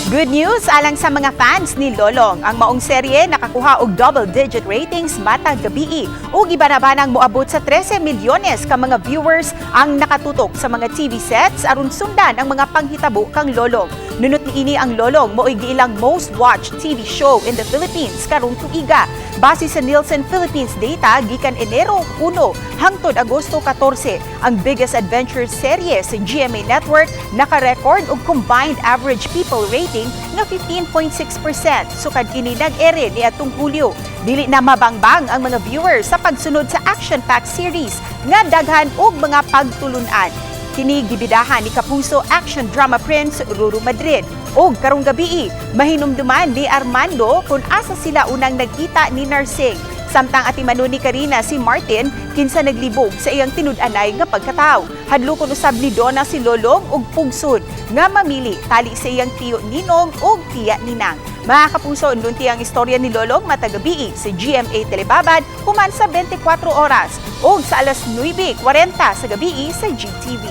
Good news alang sa mga fans ni Lolong. Ang maong serye nakakuha og double-digit ratings matag gabii ug gibanabanang moabot sa 13 milyones ka mga viewers ang nakatutok sa mga TV sets aron sundan ang mga panghitabo kang Lolong. Nunot niini, ang Lolong mao'y giilang most watched TV show in the Philippines karong tuiga. Base sa Nielsen Philippines data gikan Enero 1 hangtod Agosto 14, ang biggest adventure serye sa GMA Network naka-record og combined average people rating nga 15.6%. Sukad kini nag-ere niadtong Hulyo. Dili na mabangbang ang mga viewers sa pagsunod sa action-packed series nga daghan og mga pagtulunan. Kini gibidahan ni Kapuso action drama prince Ruru Madrid. Og karong gabii, mahinumduman ni Armando kung asa sila unang nagkita ni Narsing. Samtang atimanon ni Karina si Martin, kinsa naglibog sa iyang tinud-anay nga pagkataw. Hadlokon usab ni Donna si Lolong ug pugson nga mamili tali sa iyang tiyo Ninong ug tiya Ninang. Mga kapuso, nunti ang istorya ni Lolong matag gabii sa GMA Telebabad human sa 24 oras ug sa alas 9:40 sa gabii sa GTV.